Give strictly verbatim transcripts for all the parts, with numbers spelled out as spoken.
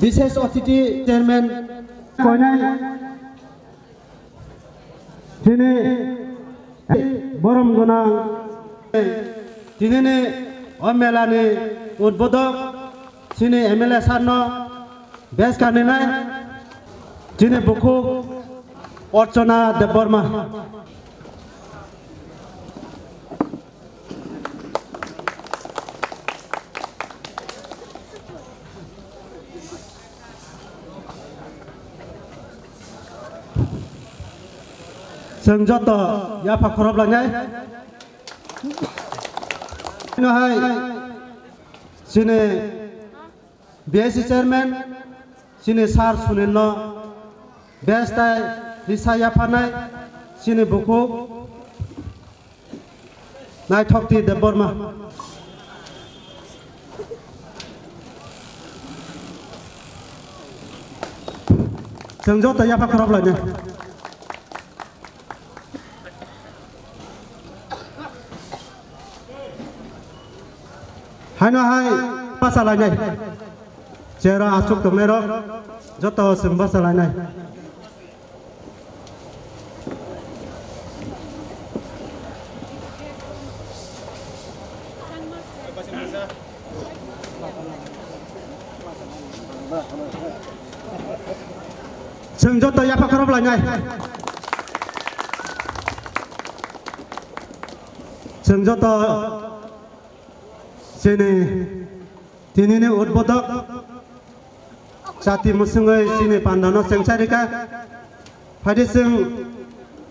Bishesh othithi chairman koinai chini borom gwnang tinini o mela ni udbodhok chini M L A sir no bes kaninai chini bukhuk Archana Debbarma. Chwng joto yapha khorob lainai. Hai chini B I C chairman chini sir Sunil no bes tai risa yapharnai chini bukhuk Naithokti Debbarma. Chwng joto yapha khorob lainai. Haino hai basa lainai. Chera achuk tongnai rok joto chwng basa lainai. Chwng joto yapha khorob lainai. Chwng joto chini tinini udbodhok jati mwswngwi chini pandano chengsa rikha. Phaidi chwng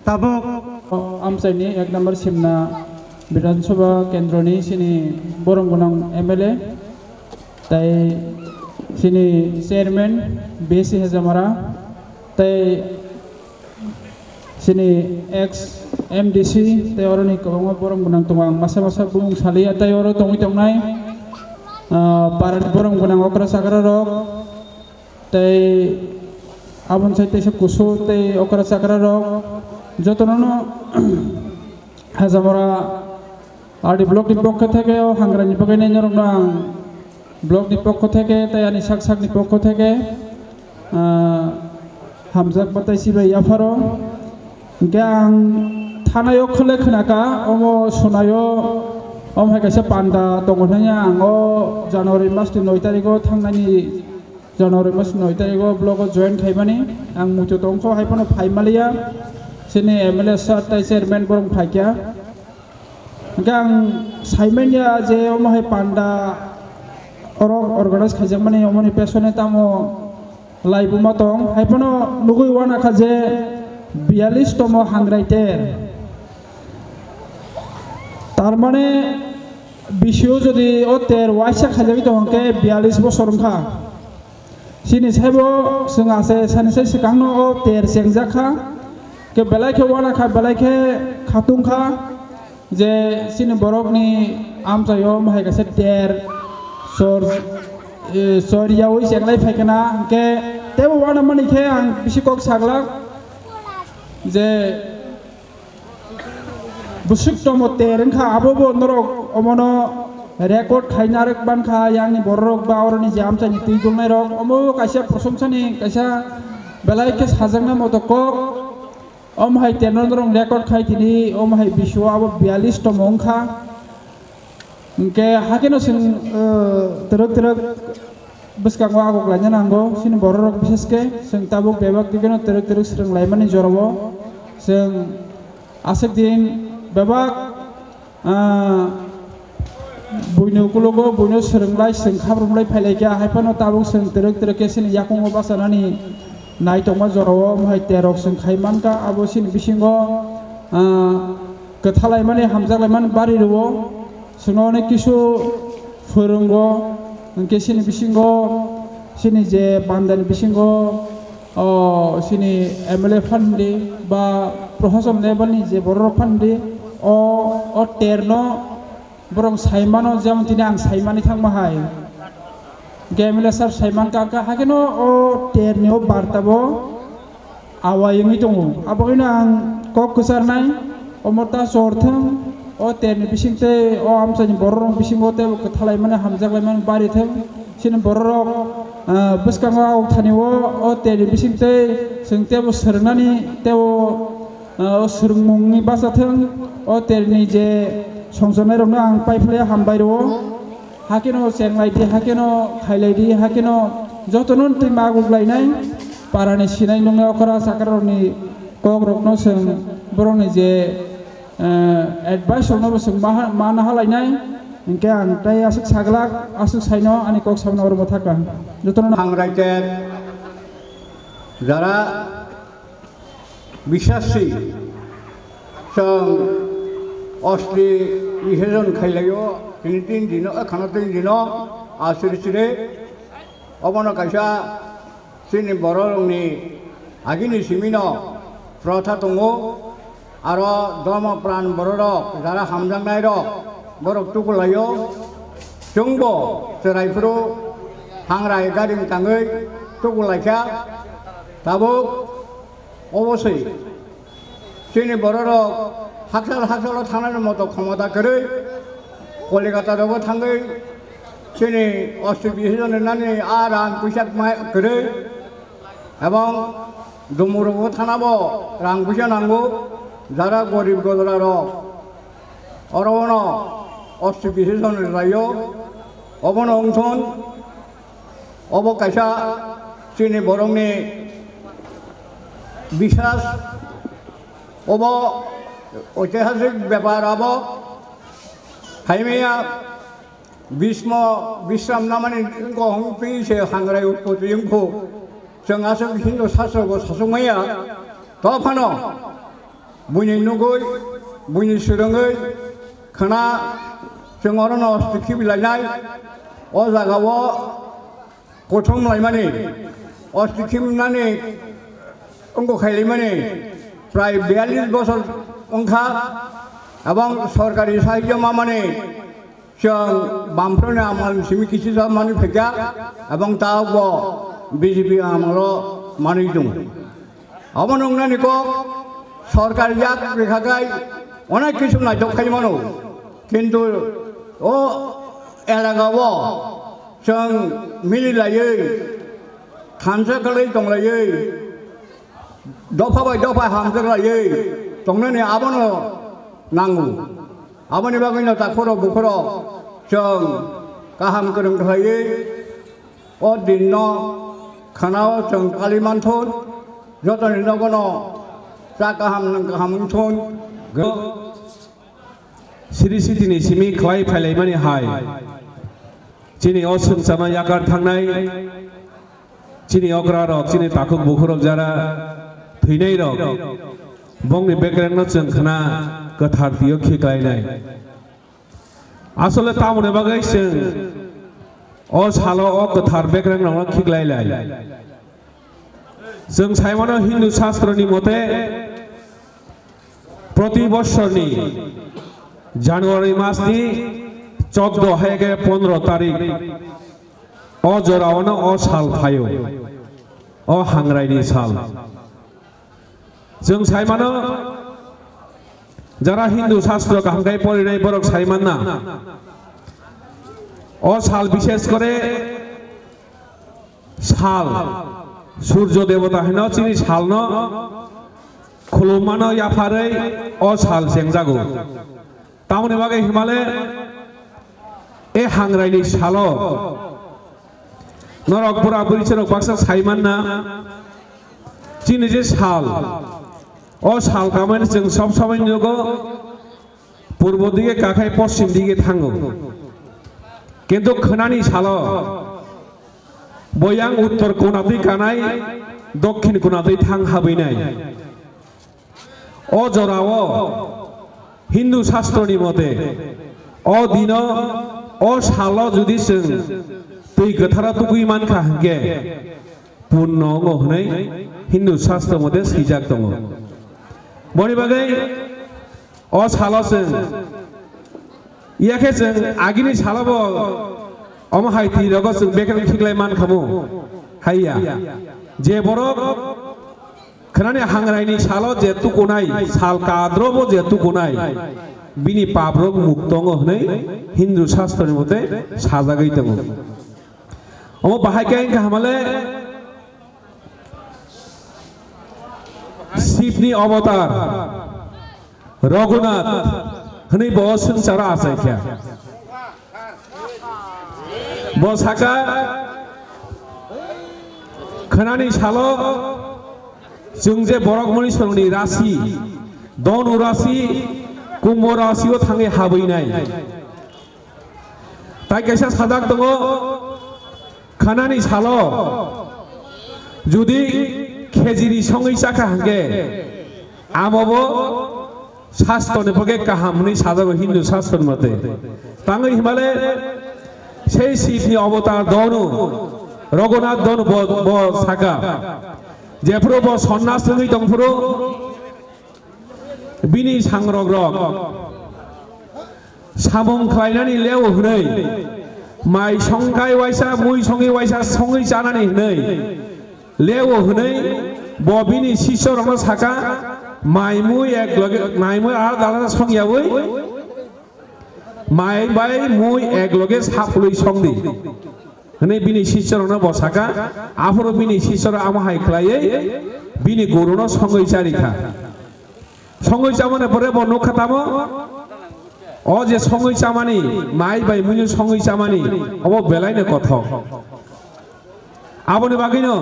tabuk. O amchaini ek number Simna Bidhan Sabha Kendroni chini borom gwnang M L A, tai chini chairman B C Hejamara, tai chini ex M D C, tai oroni kwbangma borom gwnang tongo, ang masa masa bumung saliya, tai oro tongwi tongnai, ah, parani borom gwnang okra chakra rok, tei aboni sai teisa kusu tei okra chakra rok jotono no Hajamora R D block ni pokho theke o hangrani bagwi nai norok no ang block ni pokho theke tei ani sak sak ni pokho theke, ah, hamjak batai sibai yapharo. Hingke ang thanai o khole khwnaka omo sunaio omo hai kaisa panda tongo hwnwi ang o January mas ni noi tarikh o thangnani January mas noi tarikh o block o join khaimani ang muitu tongkho hai phano phai maliya chini M L A sir tai chairman borok phaikha. Hingke ang saimanya je omo hai panda oro organize khaijakmani omoni pesone tamo laibuma tong hai phano nugui wanakha je biyalish tomo hangrai ter. Tarmane bisio jodi o ter waisa khaijagwi tongkhe biyalish bosor wngkha. Chini saibo chwng ase sani sai swkangno o ter chengjak kha. Ke belai khe wana kha, belai khe khatung kha je chini borokni amchaio mohai kaisa ter sor, eh, sor yaui chenglai phai khna. Hingke tebo wana mani khe ang bisi kok saglak je Bwswk tomo ter wngkha, abo bo norok omono record khaina rwk mankha, yang ni borok rok ba oroni je amchaini twi dongnairok, omo kaisa prosomsani kaisa belai khe sajaknai moto kok. Omo hai terno norok record khai tini, omo hai bisio abo biyalish tomo wngkha. Hingke hakeno chwng, eh, twrwk twrwk bwskango agok laina nango. Chini bororok bishesh khe chwng tabuk bebak dikeno twrwk twrwk swrwng laimani jorao chwng aswk din bebak, ah, buino ukulogo buino swrwng lai chwng khabrum lai phai lai kha, hai phano tabuk chwng twrwk twrwk khe chini yakungo bachanani naitokma jorao mohai terok chwng khai mankha. Abo chini bisingo, ah, kwthalaimani hamjaklaimani bari rwo. Chwngno onek kisu phwrwngo, hwnkhe chini bisingo chini je bandani bisingo, o, chini M L A phan di ba prohason level ni je borok phan di, o, o terno borok saimano, jemon tini ang saimani thangma hai. Hwnkhe M L A sir saiman kha, hwnkhe hakhe no o terni o barta bo awai wngwi tongo. Abo hino ang kok kwcharnai, omo ta chor thung, o terni bising tei o amchaini bororok bisingo tei bo kwthalaimani hamjaklaimani bari thung, chini bororok Ah, bwskango o thani o, o terni bisingtwi chwng tebo swrwngnani, tebo, ah, o swrwngmungni bacha thwng, o terni je songchornairokno ang paiphlaiya hambai rwo. Hakeno chenglaidi, hakeno khailaidi, hakeno jotono twi maguk lainai, parani sinai nungnai okra chakrarokni kokrokno chwng borokni je, eh, advice rokno bo chwng maha-, mana halainai, hinkhe ang tei aswk saglak, aswk saino ani kok samano oro bo thakha. Jotono Ang raijak jara bisasi chwng ostri bisejon khailaio, tini tin dino, eh, khana tin dino, aswk sire, obono kaisa chini bororokni agini simino protha tongo, aro dormo pran bororok jara hamjaknairok borok tukulaio, chwngbo chwrai phuru hangrai gari tangwi tukulaikha. Tabuk obosoi chini bororok haksal haksalo thangnani moto khomota kwrwi, Kolikata rogo thangwi chini ostri bisejon rinani a rang puisa mai kwrwi, ebong Dumuro thanabo rang puisa nango, jara gorib gojra rok oro ono ostri bisejon rinlaio, obono wngthon. Obo kaisa chini borokni biswas, obo oitihasik bepar abo. Haimaya Bhismo Bishram namani wngkha hwn twi se hangrai utpoti wngkhu. Chwng aswk Hindu sastrobo sasukmaya. Tophano buini nugwi, buini swrwngwi khwna chwng orono osti khibilainai. O jagao kothom laimani, osti khimnani wngkha khailaimani prai biyallis bosor wngkha, ebong sorkari sahajyo mamani chwng Bamproni amal simi kisi sa mani phaikha, ebong tabukbo B J P amalo manwi tongo. Obo nuknani kok sorkar yak rikhakai onek kisu naitok khai mano, kintu o elagao chwng mili laiwi, thansa kwlwi tong laiwi, dopha bai dopha hamjak laiwi tongnani abono nango. Aboni bagwino takhorok bukhorok chwng kaham kwrwng khlaiwi o dinno khwnao chwng kali manthun, jotoni nogono cha kaham nwng kaham wngthun. Siri sitini simi khlai phailaimani hai chini o swngcharno yakar thangnai. Chini okrarok, chini takhuk bukhurok jara thwinairok, bongni bekrengno chwng khna kwthar twiyo khiklainai. Asole tamoni bagwi chwng o salo o kwthar bekrengrokno khiklailai? Chwng saimano Hindu sastroni mote proti bosorni January masni choddo hai khe pondro tarik o joraono o sal phaio, o hangraini sal. Chwng saimano, jara Hindu sastro kaham khe porinai borok saimanna, o sal bishes kore sal, surjo debota hino chini salno khulumano yapharwi o sal chengjago. Tamoni bagwi himale e hangraini salo norok bura buri chwrok baksa saimanna, chini je sal, o sal kamani chwng sob somoi nugo purbo dige kakhai poschim dige thango, kintu khwnani salo boyang uttor konatwi kanai, dokhin konatwi thang habwinai. O jorao Hindu sastroni mote o dino, o salo jodi chwng twi kwtharo tugwi mankha hinkhe punno wngo hwnwi Hindu sastro mote swijak tongo. Boni bagwi o salo chwng Iya khe chwng agini salobo omo hai twi rogo chwng bekreng khiklai man khamu. Haiya. Je borok khwnani hangraini salo je tukunai, sal kadrobo je tukunai, bini paprok mukto wngo hwnwi Hindu sastroni mote sajagwi tongo. Omo bahai khe wngkha hamale Shivni avatar Raghunath hwnwi bo swngcharo achaikha. Bo saka, khwnani salo chwng je borok mani sorongni rasi, Dhonu rasi, Kumbho rasi o thangwi habwinai. Tai kaisa sajak tongo, khwnani salo judi khejiri songwi chakha hwnkhe, amo bo sastoni bagwi kaham hwnwi sajago Hindu sastoni mote. Tangwi himale sei Shivni avatar Dhonu, Raghunath Dhonu bo, bo saka. Jephuru bo sonnas wngwi tongphuru, bini sangrok rok samung khlainani leo hwnwi, mai songkai waisa, mui songwi waisa songwi chanani hwnwi leo hwnwi, bo bini sisyo rokno saka, mai mui ek loge, mai mui alada alada songyawi, mai bai mui ek loge saplwi songdi. Hwnwi bini sisyo rokno bo saka, aphuru bini sisyo rok amo hai khlaiwi bini guruno songwi charikha. Songwi chamani pore bo nukha tamo, o je songwi chamani, mai bai muino songwi chamani, obo belaino kothok. Aboni bagwino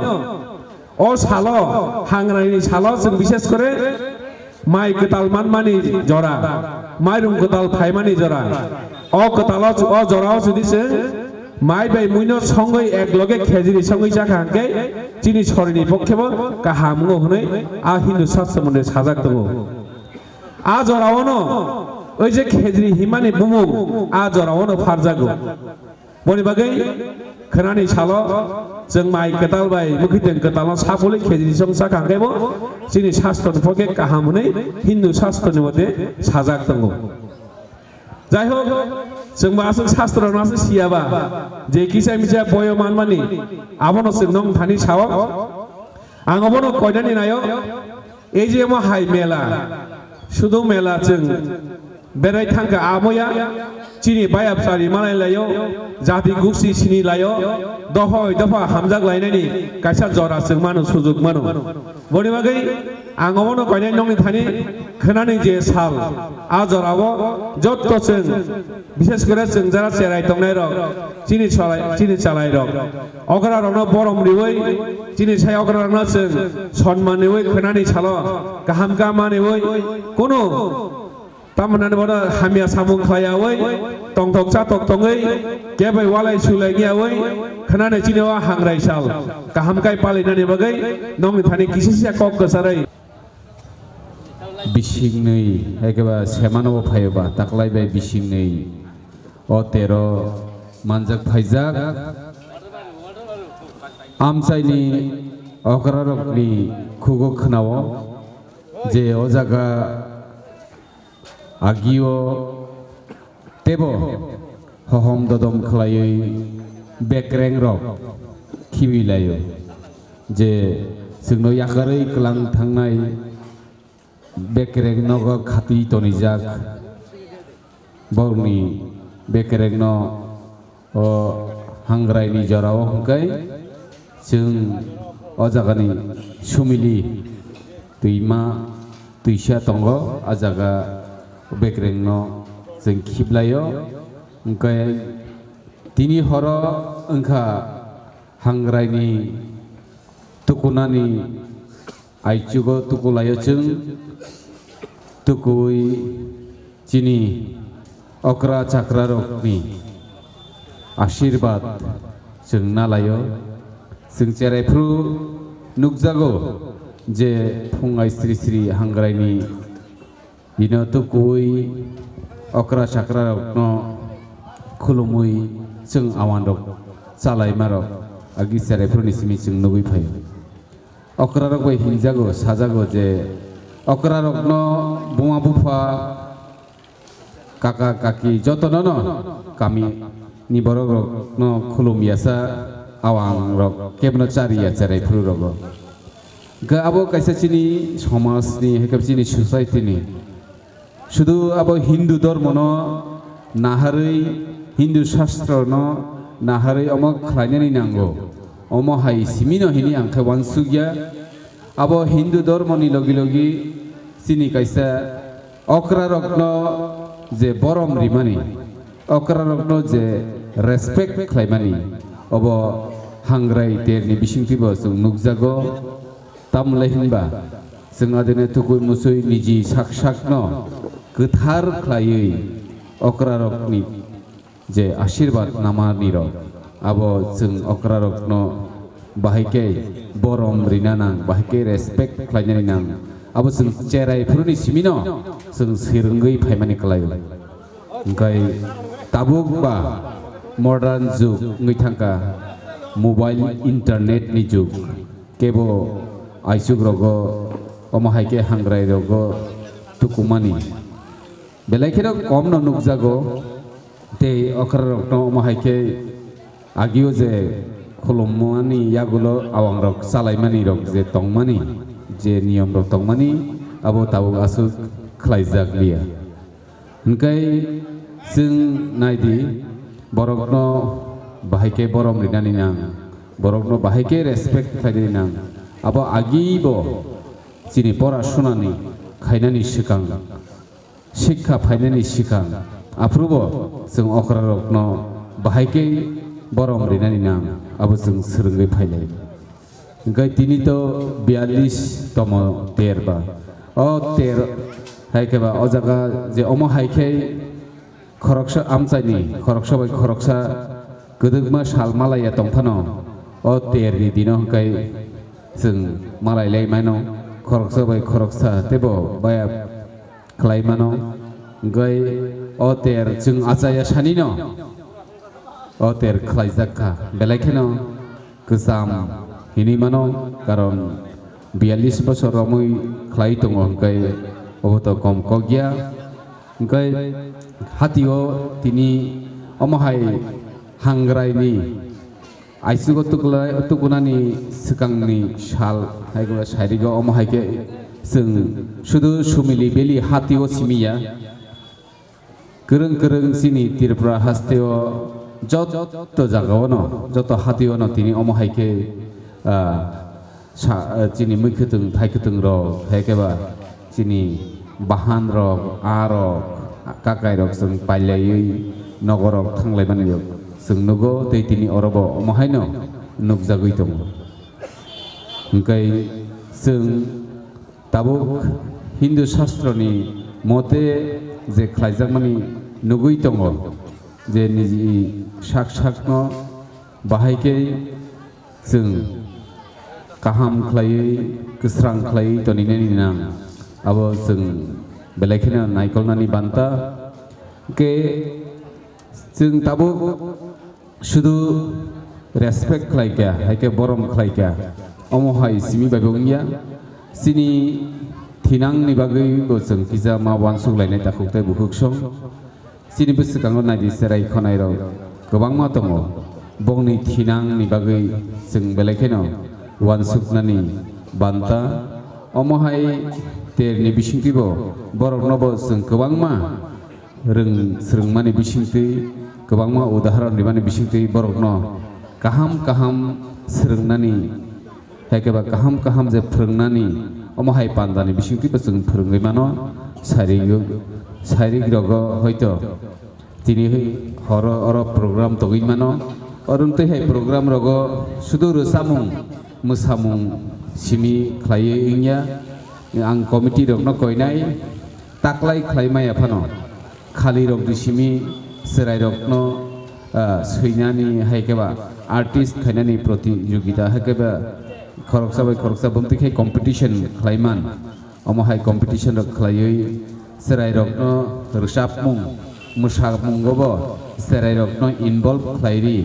o salo, hangraini salo chwng bishes kore mai kwtal manmani jora, mairum kwtal phaimani jora. O kwtalo, o jorao jodi chwng mai bai muino songwi ek loge khejiri songwi chakha hwnkhe chini sorini pokkhe bo kaham wngo hwnwi a Hindu sastro mone sajak tongo. A joraono oi je khejri himani bumung a joraono pharjago. Boni bagwi khwnani salo chwng mai kwtal bai mwkhwtwng kwtalno sapulwi khejri song chakha hwnkhe bo chini sastroni pokhe kaham hwnwi Hindu sastroni mote sajak tongo. Jai hok, chwng bo aswk sastro no aswk siya ba, je kisa misa boyo manmani, abono chwng nong thani sao. Ang obono koinani naio, ei je mo hai mela, sudo mela chwng berai thangkha amo ya, chini bayap sari malai laio, jati guksi sini laio, dohoi dopha hamjak lainani kaisa jora chwng mano, sujuk mano. Boni bagwi ang obono koinai nongni thani khwnani je sal, a jorao jotto chwng, bishes kore chwng jara cherai tongnai rok, chini chalai, chini chalai rok, okra rokno borom riwi, chini sai okra rokno chwng sonman riwi khwnani salo kaham kha maniwi, kunu Tamoni bono hamya samung khlaiyawi, tongthok chathok tongwi, kebai walai sulai ngiyawi, khwnani chini o hangrai sal kaham kai palinani bagwi nongni thani kisi sisa kok kwcharwi. Bisingni ekeba semano bo phaio ba, taklai bai bisingni o tero manjak phaijak. Amchaini okrarokni khugo khwnao je o jaga Agio tebo hohom dodom khlaiwi bekrengrok khibilaio, je chwngno yakarwi kwlang thangnai bekreng nogo khatwi tonijak. Borokni bekrengno o hangraini jorao hwnkhe chwng o jagani sumili twima twisa tongo, a jaga bekrengno chwng khiplaio. Hwnkhe tini horo wngkha hangraini tukunani aichugo tukulaio chwng tukuwi chini okra chakrarokni ashirbad chwng nalaio. Chwng cheraiphru nukjago je phungai sri sri hangraini bino tukuwi okra chakrarokno khulumwi chwng awanrok chalaimarok agi cheraiphru ni simi chwng nugwi phaio. Okrarok bai hinjago, sajago je okrarokno buma bupha, kaka kaki jotonono kami ni borokrokno khulum yasa, awang rok kebno chari ya cherai phuru rogo. Hwnkhe abo kaisa chini somaj ni, hai khe chini society ni. Sudu abo Hindu dhormo no naharwi, Hindu shastro no naharwi omo khlainani nango. Omo hai simino hini ang khe uansukya. Abo Hindu dhormoni logi logi chini kaisa okrarokno je borom rimani, okrarokno je respect khlaimani, obo hangrai terni bisingtwibo chwng nukjago. Tamle hinba chwng adene tukui musui niji sak sakno kwthar khlaiwi okrarokni je ashirbad namanirok, abo chwng okrarokno bahai khe borom rina nang, bahai khe respect khlainani nang. Abo chwng cherai phuruni simino chwng swrwngwi phaimani kwlaio. Hwnkhe tabuk ba modern jug wngwi thangkha, mobile internet ni jug. Kebo aisuk rogo omo hai khe hangrai rogo tukumani. Belai kheno kom no nukjago, tei okra rokno omo hai khe agio je khulummani yagulo awang rok chalaimani rok je tongmani, je niyom rok tongmani, abo tabuk aswk khlaijak liya. Hwnkhe chwng naidi, borokno bahai khe borom rinani nang, borokno bahai khe respect khlainani nang. Abo agibo chini pora sunani khainani swkang, sikha phainani swkang, aphrubo chwng okrarokno bahai khe borom rinani nang, abo chwng swrwngwi phailai. Hwnkhe tini to biyallis tomo ter ba. O ter hai khe ba o jaga je omo hai khe khoroksa amchaini khoroksa bai khoroksa kwdwkma sal malaiya tong phano, o ter ni dino hwnkhe chwng malai lai mano, khoroksa bai khoroksa teibo baya khlai mano. Hwnkhe o ter chwng achaya sanino o ter khlaijak kha, belai kheno kwcham hinwi mano, karon biyallis bosor romwi khlai tongo, hwnkhe obo to kom kok ya. Hwnkhe hatio tini omo hai hangrai ni aisugo tukla-, tukunani swkangni sal hai khe sairigo omo hai khe chwng sudu Sumili Valley hatio simi ya. Kwrwng kwrwng chini Tripura hasteo joto jagao no, joto hatio no tini omo hai khe, ah, sa-, ah, chini mui khwtwng thai khwtwng rok, hai khe ba chini bahan rok, aa rok, kakai rok chwng pailaiwi nogo rok thanglaimani rok chwng nugo, tei tini oro bo omo hai no nukjagwi tongo. Hwnkhe chwng tabuk Hindu Shastroni mote je khlaijakmani nugwi tongo, je niji sak sakno bahai khe chwng kaham khlaiwi, kwsrang khlaiwi toninani nang, abo chwng belai kheno naikolnani banta. Hwnkhe chwng tabuk sudu respect khlai kha, hai khe borom khlai kha, omo hai simi bai bo wngya. Chini thinangni bagwi bo chwng kisa ma uansuk lainai takhuk tei bukhuk song. Chini bwswkango naidi cherai khonai rok kwbangma tongo. Bongni thinangni bagwi chwng belai kheno uansuknani banta. Omo hai terni bisingtwi bo borokno bo chwng kwbangma rwng swrwngmani bisingtwi, kwbangma udaharon rimani bisingtwi borokno kaham kaham swrwngnani, hai khe ba kaham kaham je phwrwngnani, omo hai pandani bisingtwi bo chwng phwrwngwi mano. Sairik, sairik rogo hoito tini horo oro program togwi mano. Oro twi hai program rogo sudu rwchapmung mwsamung simi khlaiwi wngya. Ang committee rokno koinai, taklai khlai maya phano khali rok di simi chwrai rokno, ah, swinani hai khe ba artist khainani protiyogita hai khe ba khoroksa bai khoroksa bumtwi khai competition khlai man. Omo hai competition rok khlaiwi chwrai rokno rwchapmung, mwsamungo bo chwrai rokno involve khlai ri,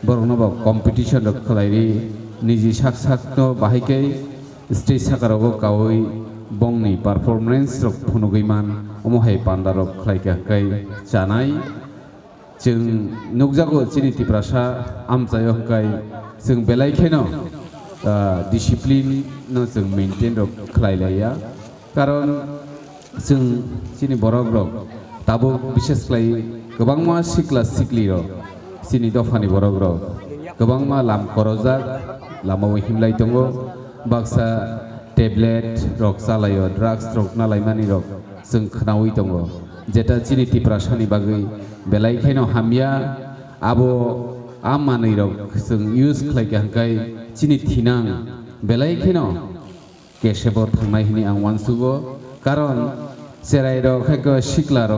borokno bo competition rok khlai ri, niji sak sakno bahai khe stage saka rogo kaui bongni performance rok phunugui man, omo hai panda rok khlai kha hwnkhe chanai. Chwng nukjago chini Tiprasa amchaio hwnkhe chwng belai kheno, ah, discipline no chwng maintain rok khlai laiya. Karon chwng chini borok rok tabuk bishes khlai kwbangma sikla sikli rok Chini dophani borok rok kwbangma lam korojak, lamao himlai tongo, baksa tablet rok chalaio, drugs rok nalaimani rok chwng khnaui tongo, jeta chini Tiprasani bagwi belai kheno hamya. Abo a manwi rok chwng use khlai kha hwnkhe chini thinang belai kheno kesebo thangnai hwnwi ang uansugo, karon cherai rok hai khe sikla rok